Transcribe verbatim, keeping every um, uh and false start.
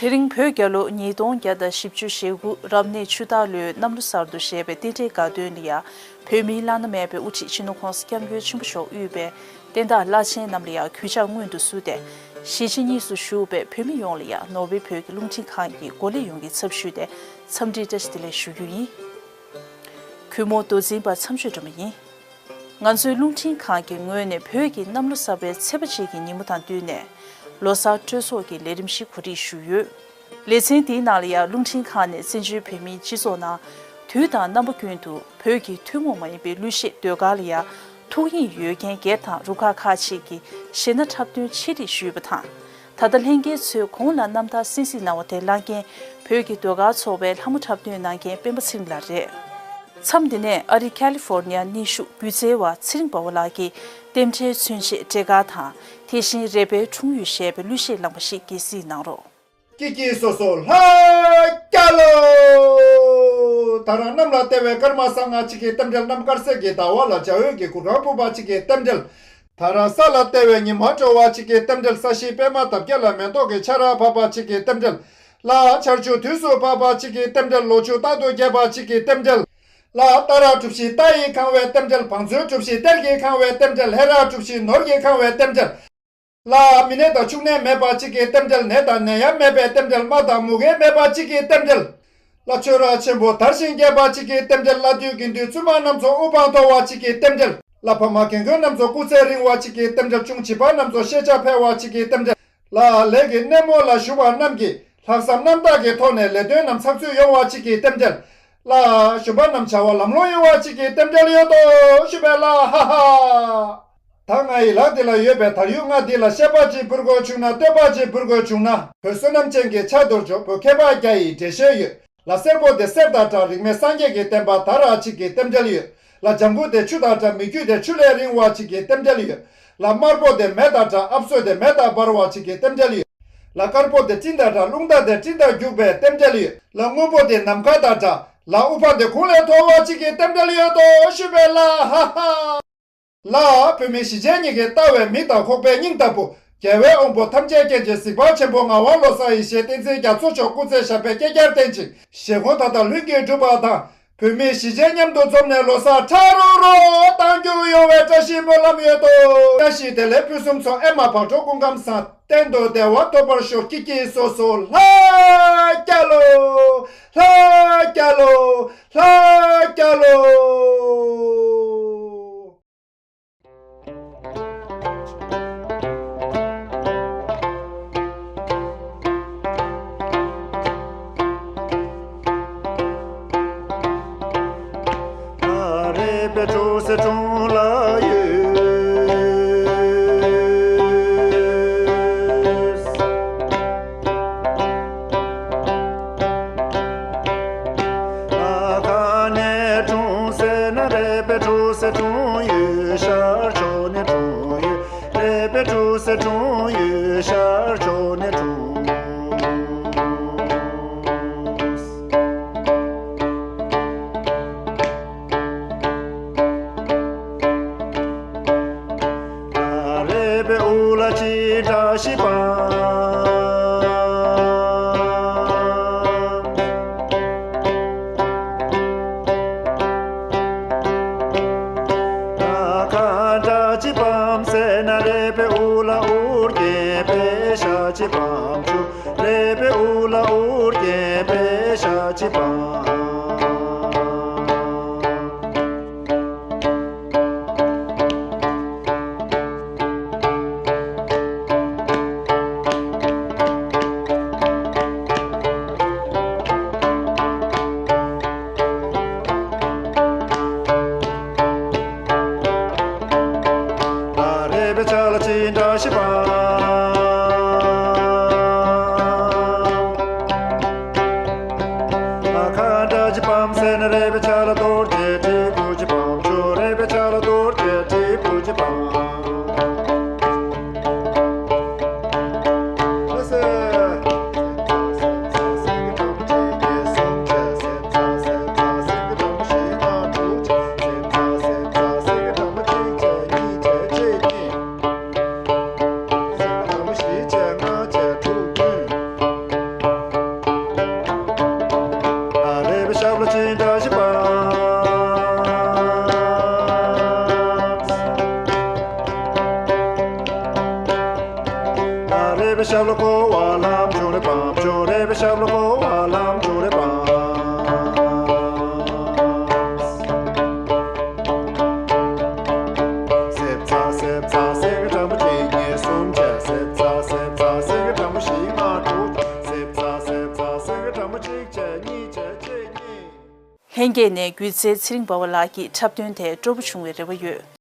དེ་རིང་བོད་རྒྱལ་ལོ་ཉིས་སྟོང་བརྒྱ་དང་བཞི་བཅུ་ཞེ་དགུ་རབ་གནས་ཆུ་སྟག་ལོའི་གནམ་ལོ་གསར་དུ་བཞད་པའི་རྟེན་འབྲེལ་དགའ་སྟོན་ལ་ཡང་བོད་མིའི་བླ་ན་མེད་པའི་དབུ་ཁྲིད་སྤྱི་ནོར་༸གོང་ས་༸སྐྱབས་མགོན་ཆེན་པོ་མཆོག་དབུས་པའི་བསྟན་བདག་བླ་ཆེན་རྣམས་ལ་ཡང་གུས་ཕྱག་སྔོན་དུ་བསུས་ཏེ། གཞིས་བྱེས་གཉིས་སུ་བཞུགས་པའི་བོད་མི་ཡོངས་ལ་ཡང་ནོར་ཝེ་བོད་ཀྱི་རླུང་འཕྲིན་ཁང་གི་འགོ་ལས་ཡོངས་ཀྱི་ཚབ་ཞུས་ཏེ་འཚམས་འདྲིའི་བཀྲ་ཤིས་བདེ་ལེགས་ཞུ་རྒྱུ་ཡིན། གུས་མོ་མདོ་འཛིན་པ་མཚམས་གཅོད་སྒྲོལ་མ་ཡིན། ང་ཚོའི་རླུང་འཕྲིན་ཁང་གི་ངོས་ནས་བོད་ཀྱི་གནམ་ལོ་གསར་པའི་ཚེས་པ་གཅིག་གི་ཉིན་མོ་དང་བསྟུན་ནས། ལོ་གསར་སྤྲོ་ཚོགས་ཀྱི་ལས་རིམ་ཞིག་གོ་སྒྲིག་ཞུས་ཡོད། ལེ་ཚན་འདིའི་ནང་ལ་ཡང་རླུང་འཕྲིན་ཁང་ནས་བཙན་བྱོལ་བོད་མིའི་སྤྱི་ཚོགས་ནང་དུས་དང་རྣམ་པ་ཀུན་ཏུ་བོད་ཀྱི་ཐུན་མོང་མ་ཡིན་པའི་གླུ་གཞས་ཟློས་གར་ལ་ཡང་ཐུགས་གཡེང་ཡོད་མཁན་སྒེར་དང་རུ་ཁག་ཁག་ཅིག་གིས་གཞས་སྣ་འཁྲབ་སྟོན་ཆེད་བསྒྲིགས་ཞུས་པ་དང་། ད་ལྟ་ལྷན་རྒྱས་ཚོའི་གོང་ལ་རྣམ་ཐར་གསན་གཟིགས་གནང་བ་དེ་བླངས་མཁན་བོད་ཀྱི་ཟློས་གར་ཚོགས་པའི་ལྷ་མོ་འཁྲབ་སྟོན་གནང་མཁན་སྤེན་པ་ཚེ་རིང་ལགས་རེད། མཚམས་འདི་ནས་ཨ་རི་ཁ་ལི་ཧྥོར་ནི་ཡ་གནས་བཞུགས་སྒྱུ་རྩལ་བ་ཚེ་རིང་དཔའ་བོ་ལགས་ཀྱིས་རྟེན་འབྲེལ་མཚོན་བྱེད་འབྲས་དཀར་དང་། དེ་བཞིན་རེ་ཕའི་འཁྲུངས་ཡུལ་ཞེས་པའི་གླུ་གཞས་བླངས་པ་ཞིག་དགྱེས་གཟིགས་གནང་རོགས། ཀི་ཀི་སོ་སོ་ལྷ་རྒྱལ་ལོ། ད་རང་གནམ་ལ་བལྟ་བའི་སྐར་མ་སང་ང་གཅིག་གི་རྟེན་འབྲེལ། གནམ་དཀར་གསལ་གྱི་ཟླ་བ་ལ་འཇའ་འོད་ཀྱི་གུར་ཁང་སྤུངས་པ་གཅིག་གི་རྟེན་འབྲེལ། ད་རང་ས་ལ་བལྟ་བའི་ཉི་མ་དྲོ་བ་གཅིག་གི་རྟེན་འབྲེལ། ས་གཞིའི་པད་མ་འདབ་བརྒྱ་ལ་མེ་ཏོག་གི་ཆར་པ་བབས་པ་གཅིག་གི་རྟེན་འབྲེལ། ལ་ཆར་ཆུ་དུས་སུ་བབས་པ་གཅིག་གི་རྟེན་འབྲེལ། ལོ་ཕྱུགས་རྟག་ཏུ་རྒྱས་པ་གཅིག་གི་རྟེན་འབྲེལ། ལ་རྟ་ར་གྲུ་བཞི་རྟ་ཡིས་གང་བའི་རྟེན་འབྲེལ། བང་མཛོད་གྲུ་བཞི་གཏེར་གྱིས་གང་བའི་རྟེན་འབྲེལ། ལྷས་ར་གྲུ་བཞི་ནོར་གྱིས་གང་བའི་རྟེན་འབྲེལ། ལ་མི་ནད་དང་ཕྱུགས་ནད་མེད་པ་གཅིག་གི་རྟེན་འབྲེལ། ནད་དང་ནད་ཡམས་མེད་པའི་རྟེན་འབྲེལ། རྨ་དང་མུ་གེ་མེད་པ་གཅིག་གི་རྟེན་འབྲེལ། ལ་ཆོས་ར་ཆེན་པོ་དར་ཞིང་རྒྱས་པ་གཅིག་གི་རྟེན་འབྲེལ། ལ་དུས་དགེ་འདུན་བཙུན་མ་རྣམས་ཚོ་དབུ་འཕང་མཐོ་བ་གཅིག་གི་རྟེན་འབྲེལ། ལ་ཕ་མ་རྒན་རྒོན་རྣམས་ཚོ་སྐུ་ཚེ་རིང་བ་གཅིག་གི་རྟེན་འབྲེལ། ཅུང་བྱིས་པ་རྣམས་ཚོ་ཤེས་བྱ་འཕེལ་བ་གཅིག་གི་རྟེན་འབྲེལ། ལ་ལས་ཀྱི་སྣེ་མོ་ལ་ཞུགས་པ་རྣམས་ཀྱིས་ལྷག་བསམ་རྣམ་དག་གི་ཐོག་ནས་ལས་དོན་རྣམས་ཚགས་ཚུད་ཡོང་བ་གཅིག་གི་རྟེན་འབྲེལ། ལ་གཞོན་པ་རྣམས་བྱ་བ་ལམ་ལྷོང་ཡོང་བ་གཅིག་གི་རྟེན་འབྲེལ་ཡོད་དོ་ཞུས་པས་ལ་ཧ་ཧ། ད་ང་ཡི་ལག་འདི་ལ་ཡོད་པའི་དར་ཡུག་ལྔ་འདི་ལ་བཤད་པ་ཅིག་འབུལ་དགོས་བྱུང་ན། བསྟོད་པ་ཅིག་འབུལ་དགོས་བྱུང་ན། བོད་བསོད་ནམས་ཅན་གྱི་ཆ་དོར་ཆོག་བོད་མཁས་པ་བརྒྱ་ཡི་འགྲེལ་བཤད་ཡོད། ལ་སེར་པོ་དེ་གསེར་དང་འདྲ། རིག་མེད་སངས་རྒྱས་ཀྱི་བསྟན་པ་དར་བ་གཅིག་གི་རྟེན་འབྲེལ་ཡོད། ལ་ལྗང་གུ་དེ་ཆུ་དང་འདྲ། མི་རྒྱུད་དེ་ཆུ་ལས་རིང་བ་གཅིག་གི་རྟེན་འབྲེལ་ཡོད། ལ་དམར་པོ་དེ་མེ་དང་འདྲ། ཨབ་སོ་དེ་མེ་དང་འབར་བ་གཅིག་གི་རྟེན་འབྲེལ་ཡོད། ལ་དཀར་པོ་དེ་སྤྲིན་དང་འདྲ། རླུང་རྟ་དེ་སྤྲིན་དང་རྒྱུག་པའི་རྟེན་འབྲེལ་ཡོད། ལ་སྔོན་པོ་དེ་ནམ་མཁའ་དང་འདྲ། ལ་དབུ་འཕང་དེ་གུང་ལས་མཐོ་བ་གཅིག་གི་རྟེན་འབྲེལ་ཡོད་དོ་ཞུས་པས་ལ་ཧ་ཧ། ལ་བོད་མི་གཞིས་བྱེས་གཉིས་ཀྱིས་ལྟ་བའི་མིག་དང་ཁོག་པའི་སྙིང་ལྟ་བུ། རྒྱལ་བའི་དབང་པོ་ཐམས་ཅད་མཁྱེན་ཅིང་གཟིགས་པ་ཆེན་པོ་ངག་དབང་བློ་བཟང་ཡེ་ཤེས་བསྟན་འཛིན་རྒྱ་མཚོ་མཆོག་སྐུ་ཚེ་ཞབས་པད་བསྐལ་བརྒྱར་བརྟན་ཅིང་བཞེད་དགོངས་མཐའ་དག་ལྷུན་གྱིས་གྲུབ་པ་དང་། བོད་མི་གཞིས་བྱེས་མཉམ་དུ་འཛོམས་ནས་ལོ་གསར་ཁྲ་རོ་རོ་གཏང་རྒྱུ་ཡོང་བའི་བཀྲ་ཤིས་སྨོན་ལམ་ཡོད་དོ། བཀྲ་ཤིས་བདེ་ལེགས་ཕུན་སུམ་ཚོགས། ཨེ་མ་བག་དྲོ་སྐུ་ཁམས་བཟང་། གཏན་དུ་བདེ་བ་ཐོབ་པར་ཤོག་ཀི་ཀི་སོ་སོ་ལྷ་རྒྱལ་ལོ། ལྷ་རྒྱལ་ལོ། ལྷ་རྒྱལ་ལོ། ལྷ་ཁང་ནས་འཁྲུངས་ཟེར་ན། རས་པའི་འཁྲུངས་ཟེར་འཁྲུངས་ཡོད། ཤར་ཕྱོགས་ནས་འཁྲུངས་ཡོད། རས་པའི་འཁྲུངས་ཟེར་འཁྲུངས་ཡོད། ཤར་ཕྱོགས་ནས་འཁྲུངས། རས་པའི་དབུ་ལ་ཅི་འདྲ་ཞིག་སྤང་། ལྷ་ཁང་འདྲ་ཅིག་སྤང་ཟེར་ན། རས་པའི་དབུ་ལ་དབུ་རྒྱན་པད་ཞྭ་ཅིག་སྤང་བྱུང་། རས་པའི་དབུ་ལ་དབུ་རྒྱན་པད་ཞྭ་ཅིག་སྤང་། ལ་རས་པའི་ཕྱག་ལ་ཅི་འདྲ་ཞིག་སྤང་། ལྷ་ཁང་འདྲ་ཅིག་སྤང་ཟེར་ན། རས་པའི་ཕྱག་ལ་རྡོ་རྗེ་དྲིལ་བུ་ཅིག་སྤང་བྱུང་། རས་པའི་ཕྱག་ལ་རྡོ་རྗེ་དྲིལ་བུ་ཅིག་སྤང་། པའི་ཞབས་ལ་འཁོར་བ་ལམ་བྱུང་རེ་བམ་བྱུང་རེ་པའི་ཞབས་ལ་འཁོར་བ་ལམ་བྱུང་རེ་བམ། སེབ་ཚ་སེབ་ཚ་སེ་ག་གྲམ་པོ་གཅིག་གཉིས་གསུམ་བྱས། སེབ་ཚ་སེབ་ཚ་སེ་ག་གྲམ་པོ་བཞི་ལྔ་དྲུག་སེབ་ཚ་སེབ་ཚ་སེ་ག་གྲམ་པོ་གཅིག་བྱས་གཉིས་བྱས་གཅིག་གཉིས། ལྷན་རྒྱས་ནས་སྒྱུ་རྩལ་ཚེ་རིང་འབའ་བ་ལགས་ཀྱི་འཁྲབ་སྟོན་དེ་སྤྲོ་པོ་བྱུང་བའི་རེ་བ་ཡོད།